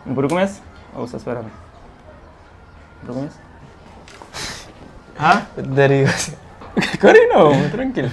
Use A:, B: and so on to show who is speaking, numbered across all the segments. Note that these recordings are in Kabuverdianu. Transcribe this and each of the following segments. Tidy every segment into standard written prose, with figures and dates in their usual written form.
A: N pode kumesa? Ou sta spera? N pode kumesa? Ha?
B: Dari
A: Kori no, tranquilo.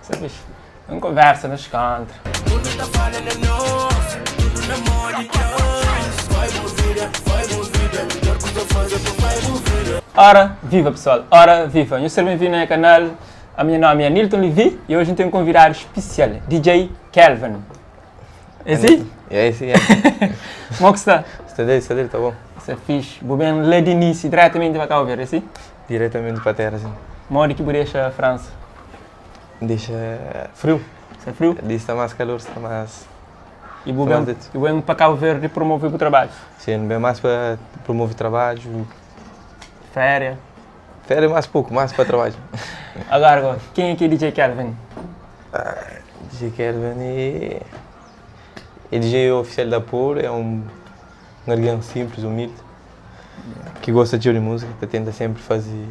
A: Sta fixe. Un conversa nos contra. Ora viva pessoal, ora viva. Nhos ser bem-vindo na nha canal. A minha nome é Nilton Levy e hoje n tem um convidado especial, DJ Kelvin. É si?
B: É esse, é.
A: Como que está?
B: Está dele, está dele, tá bom.
A: Isso é fixe. Bu ben lá de início, diretamente para Cabo Verde, é assim?
B: Diretamente para a terra, sim.
A: Modi ki bu dexa França?
B: Deixa frio.
A: Está frio?
B: Ali está mais calor, está mais.
A: E bu ben, e bu ben para Cabo Verde promover o trabalho?
B: Sim, bem mais para promover trabalho.
A: Férias?
B: Férias mais pouco, mais para trabalho.
A: Agora, quem é que é DJ Kelvin?
B: Ah, DJ Kelvin é, é DJ oficial da POR, é um, um alguém simples, humilde, que gosta de ouvir música, que tenta sempre fazer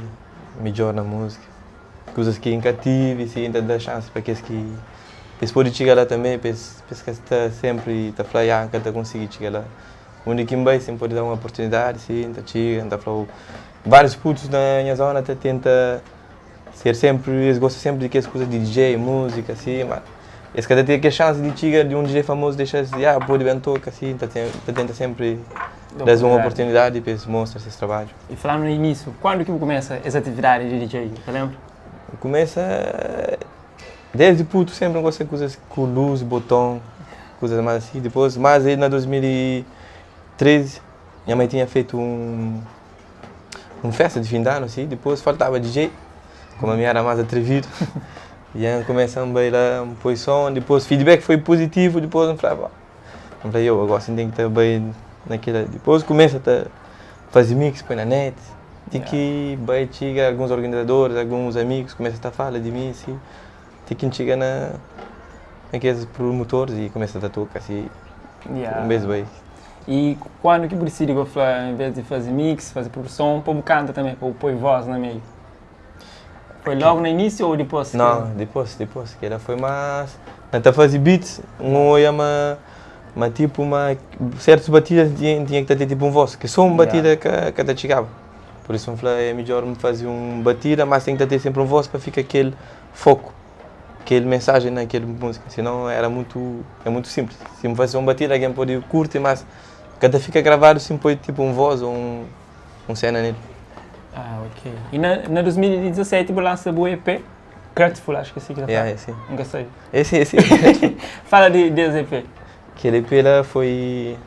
B: melhor na música. Coisas que nunca tive, assim, tenta dar chance para aqueles que eles podem chegar lá também, para eles que está sempre está falar, ah, que conseguir chegar lá. Onde quem vai sempre pode dar uma oportunidade, sim, tá chega, tá falando. Vários putos na minha zona tá tenta ser sempre, eles gostam sempre de que as coisas de DJ, música, assim, mas eles cada tem a chance de chegar de um DJ famoso, deixa assim, ah, pode bem tocar, assim, tá, tá tenta sempre dar uma oportunidade para eles mostrar esse trabalho.
A: E falando no início, quando que começa essa atividade de DJ, você lembra?
B: Começa desde puto sempre eu gosto de coisas com luz, botão, coisas mais assim. Depois, mais aí na 2013, minha mãe tinha feito um uma festa de fim de ano, assim, depois faltava DJ, como a minha era mais atrevido. E aí começamos a bailar, um pôs som, depois o feedback foi positivo, depois eu falei, eu falei, eu agora sim tem que estar bem naquela. Depois começa a fazer mix, põe na net, tem que vai chega alguns organizadores, alguns amigos começam a falar de mim, assim, tem que chegar na naqueles promotores e começa a tocar assim,
A: Yeah.
B: um beijo bem.
A: E quando que decide falar, em vez de fazer mix, fazer produção, o povo canta também, o põe voz no meio? Foi logo no início ou depois?
B: Não, depois, depois, que ela foi mais... Não fazer beats, um olha uma, uma tipo, uma, certas batidas tinha, tinha que ter tipo um voz, que só uma batida yeah. que, que te chegava. Por isso eu falei, é melhor me fazer uma batida, mas tem que ter sempre um voz para ficar aquele foco, aquele mensagem naquela música, senão era muito, é muito simples. Se me fazer uma batida, alguém pode curtir, mas cada fica gravado sempre põe tipo um voz ou um, um cena nele.
A: Ah, ok. E na, na 2017 você lança o EP, Grateful, acho que é assim que tá
B: Yeah, sim.
A: Nunca sei.
B: Esse, esse.
A: Fala de, desse EP.
B: Aquele EP lá foi,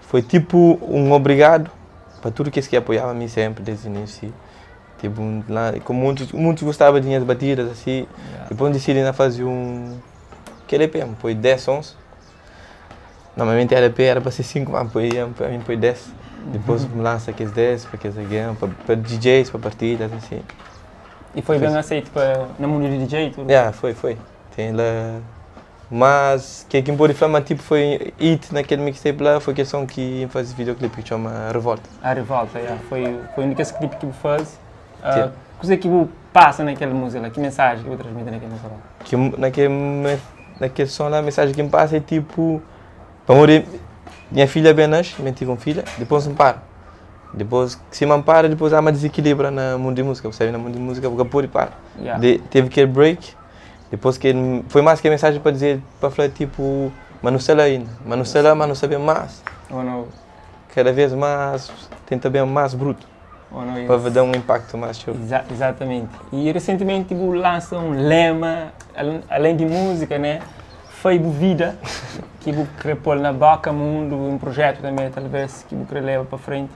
B: foi tipo um obrigado para tudo que que apoiava mim sempre desde o início. Tipo, lá, como muitos, muitos gostavam de minhas batidas, assim. Yeah. Depois decidi fazer um... Aquele EP, foi 10 sons. Normalmente era EP era para ser 5, mas foi, para mim foi 10. Depois uhum. lança aqueles 10 para aqueles again, para, para DJs, para partidas, assim.
A: E foi bem aceito para, no mundo de DJ? Tudo?
B: Yeah, foi, foi. Tem lá... Mas que quem pode falar, mas tipo foi hit naquele mixtape lá, foi aquele som que faz videoclipe que chama Revolta.
A: A Revolta, yeah. Foi, foi o único clipe que faz. Uh, coisa que passa naquela música lá, que mensagem que você transmite naquela música lá?
B: Que, naquele, naquele som lá, a mensagem que me passa é tipo... Para morrer, minha filha bem nasce, me tive uma filha, depois me para. Depois, se me para, depois há uma desequilíbrio no mundo de música, percebe? No mundo de música, porque pode parar.
A: Yeah.
B: De, teve aquele break, depois que foi mais que a mensagem para dizer, para falar tipo, mas não sei lá ainda, mas não sei lá, mas não sabia mais.
A: Ou não.
B: Cada vez mais, tenta bem mais bruto.
A: Ou não,
B: para dar um impacto mais show.
A: Exa exatamente. E recentemente tipo, lança um lema, além de música, né? Foi vida, que você quer pôr na boca mundo, um projeto também, talvez, que você leva para frente.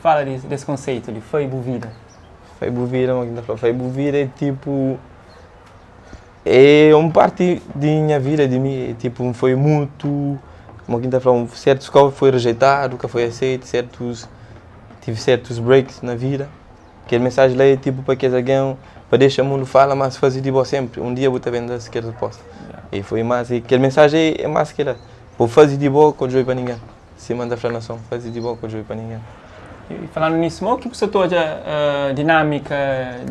A: Fala desse, desse conceito de foi vida.
B: Foi vida, foi vida é tipo... É uma parte de minha vida, de mim, é, tipo, foi muito... Como quem está falando, certos covers foi rejeitado, nunca foi aceito, certos... Tive certos breaks na vida. Aquela mensagem lá é tipo para que alguém, para deixar o mundo fala, mas fazer de boa sempre. Um dia vou estar vendo se quer resposta.
A: Yeah.
B: E foi mais, e aquela mensagem é mais que lá. Vou fazer de boa com joio para ninguém. Se manda falar nação, fazer de boa com joio para ninguém.
A: E falando nisso, o que você toda a dinâmica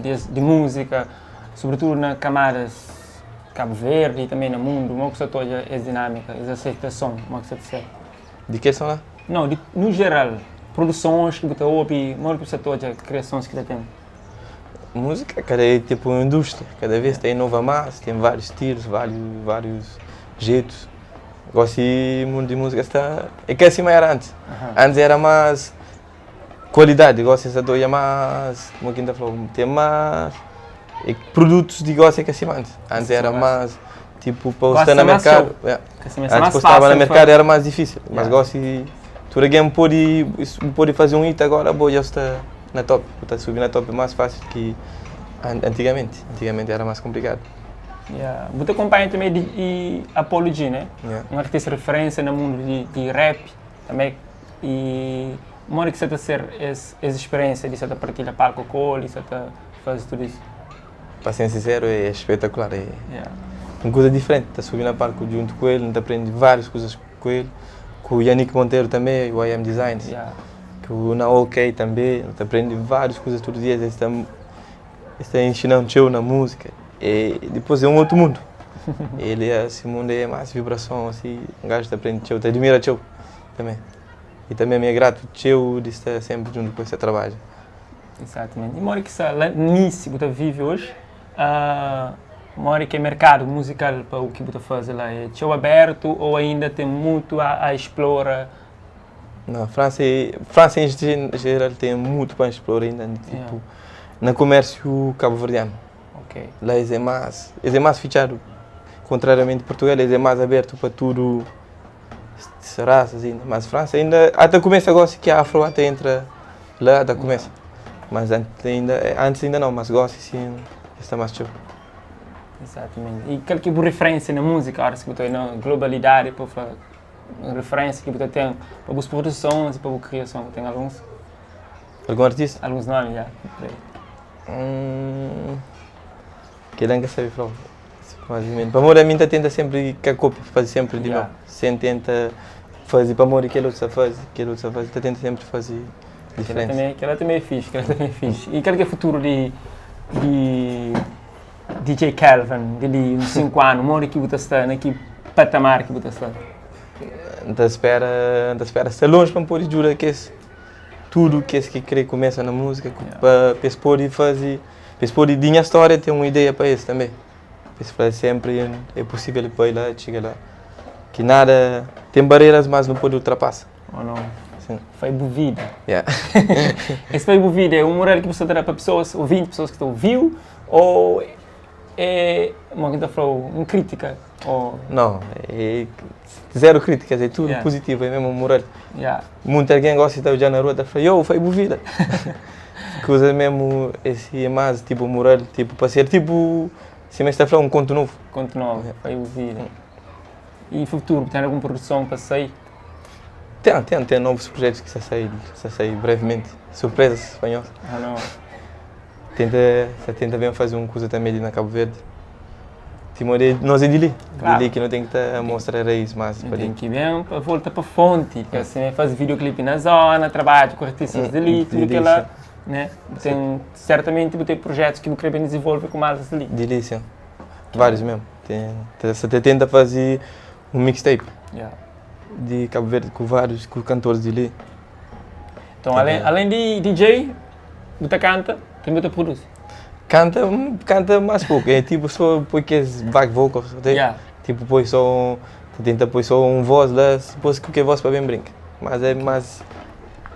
A: de, de música, sobretudo na camadas Cabo Verde e também no mundo, como que você toda essa dinâmica, essa aceitação, como que você percebe?
B: Di kel son la?
A: Não, di, no geral, produções ki bu ta obi, modi ki bu sa ta odja criações ki ta ten?
B: Música cada é tipo uma indústria, cada vez tem inova mais, tem vários estilos, vários, vários jeitos. Gosto de mundo de música está é que assim era antes. Antes era mais qualidade, gosto de doia mais, como quem tá falou, tem mais e produtos de gosto é que assim antes. Antes era mais tipo para estar no mercado. Yeah. Antes para estava no mercado era mais difícil, mas gosto de tu alguém pode pode fazer um hit agora, boa, já está na top, está subir na top mais fácil que antigamente. Antigamente era mais complicado.
A: Yeah. Bu ta acompanha também de, e Apollo G, né?
B: Yeah.
A: Um artista de referência no mundo de, de rap também. E como é que você está a ser essa, essa experiência de você tá partilhar palco com ele, você tá fazer tudo isso?
B: Para ser sincero, é espetacular. É
A: Yeah.
B: uma coisa diferente. Está subindo na palco junto com ele, aprende várias coisas com ele. Com o Yannick Monteiro também, o I Am Designs.
A: Yeah.
B: Com o Na OK também, aprende várias coisas todos os dias. Ele está, ele está ensinando eu na música. E depois é um outro mundo. Ele, esse mundo é mais vibração, assim, um gajo te aprende, te admira teu também. E também me é grato teu de estar sempre junto com esse trabalho.
A: Exatamente. E mora que está lá nisso que você vive hoje, mora que é mercado musical para o que você faz lá, é show aberto ou ainda tem muito a explorar?
B: Não, França, França em geral tem muito para explorar ainda, tipo, no comércio cabo-verdiano. Lá eles é mais fechado, contrariamente a Portugal, eles é mais aberto para tudo, raças ainda. Mas França ainda, até começa agora que a Afro até entra lá, até começa. Mas antes ainda não, mas gosto sim, está mais show.
A: Exatamente. E qual que é a referência na música, agora se botou na globalidade, para falar, uma referência que você tem para as produções e para a criação, tem alguns?
B: Algum artista?
A: Alguns nomes, já.
B: Que nunca sabe falar. Mais ou menos. Para amor, a mim tenta sempre que a cópia, fazer sempre de novo. Sem tenta fazer para amor que ele outro faz, que ele outro faz, tenta sempre fazer diferente.
A: Aquela também é fixe, aquela também é fixe. E qual que é o futuro de DJ Kelvin, de ali uns 5 anos, mora que você está, naquele patamar que você está?
B: Não espera, não espera ser longe para pôr jura que esse, tudo que esse que crê começa na música, para para poder fazer, para poder de minha história ter uma ideia para esse também. Para fazer sempre é possível para ir lá, chegar lá. Que nada, tem barreiras, mas não pode ultrapassar.
A: Ou não?
B: Sim.
A: Foi boa vida.
B: Yeah.
A: Esse foi boa vida, é um moral que você terá para pessoas, ouvintes, pessoas que estão ouvindo, ou é uma que falou, uma crítica? Ou...
B: Não, é zero críticas, é tudo positivo, é mesmo moral. Muita alguém gosta de estar já na rua e fala, yo, foi boa vida. Que usa mesmo esse é mais tipo moral, tipo, para ser tipo, se me está a falar um conto novo.
A: Conto novo, foi boa vida. E futuro, tem alguma produção para sair?
B: Tem novos projetos que se saem brevemente. Surpresas espanholas.
A: Ah, não.
B: Tenta bem fazer uma coisa também ali na Cabo Verde. Timor, nós é de ali.
A: Claro.
B: De ali que não tem que tá a mostrar a raiz, mas
A: Tem
B: para ali.
A: que ir bem para volta para a fonte, que assim, faz videoclipe na zona, trabalha com artistas de ali, tudo que lá, né? Tem, certamente tem projetos que o quer bem desenvolver com mais ali.
B: De ali, sim. Vários mesmo. Você tenta fazer um mixtape de Cabo Verde com vários com cantores de ali.
A: Então, além de DJ, você canta, também você produz?
B: Canta mais pouco, é tipo só porque back vocals, ok? Tipo, põe só um, tenta pôr só um voz lá, depois qualquer voz para bem brinca. Mas é mais,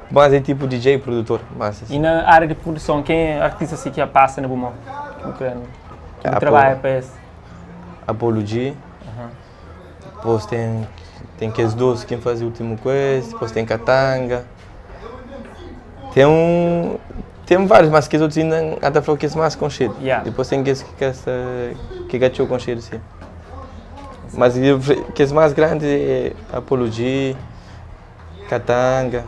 B: mais é tipo DJ produtor. Mas, assim.
A: E na área de produção, quem é artista assim que passa no Bumão? Que trabalha para esse?
B: Apollo G. Depois tem que as duas quem faz o último quest, depois tem Katanga. Tem um, tem vários, mas que os outros ainda até falou que é mais conhecido. Depois tem que esse que essa que gachou conhecido, sim. Mas que é mais grande é Apollo G, Katanga.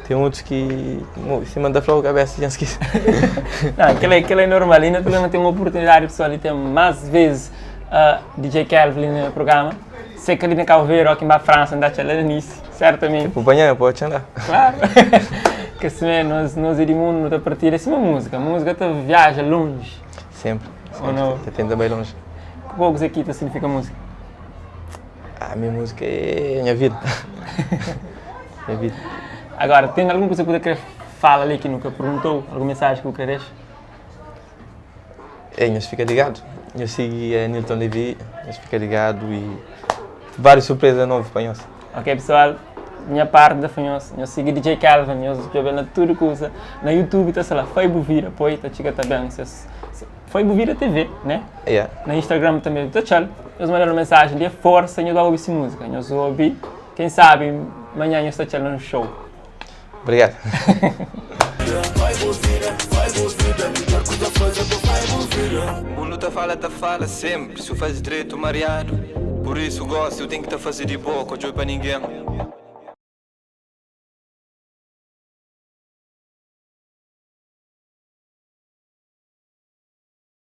B: Tem outros que se manda falar a cabeça já esqueci.
A: Não, aquele é normal. Ainda também tem uma oportunidade pessoal de ter mais vezes DJ Kelvin no programa. Sei que ali na Cabo Verde ou aqui na França, andar a nisso, certamente.
B: Tipo, banhar, pode andar.
A: Claro. Que assim, nós de mundo, a partir dessa uma música. A música te viaja longe.
B: Sempre.
A: Ou não?
B: Você tenta bem longe.
A: Que poucos aqui te significa música?
B: Ah, mi múzika é nha vida. Nha vida.
A: Agora, ten algun kuza ki bu ta kre fala li ki nu ka perguntou? Algun mensaji ki bu kre dexa?
B: É, nhos fika ligadu. Nhos sigi Anilton Levy, nhos fika ligadu y várius surpreza novu pa nhos.
A: Ok pessoal, nha parte da fla nhos, nhos sigi DJ Kelvin, nhos djobe na tudu kuza, na YouTube ta sta la Fai Bu Vida, poi ta txiga ta ben ses Fai Bu Vida TV, né?
B: Yeah.
A: Na Instagram tambe ta txal, nhos manda un mensajen di forsa, nhos ba obi si múzika, nhos obi, quem sabe manhã nhos ta txal na un show.
B: Obrigado.
C: Mundu ta fala ta fala senpri si u faze dretu mariadu Pur isu gosi u ten ki ta faze di bo ka djobe pa ningen.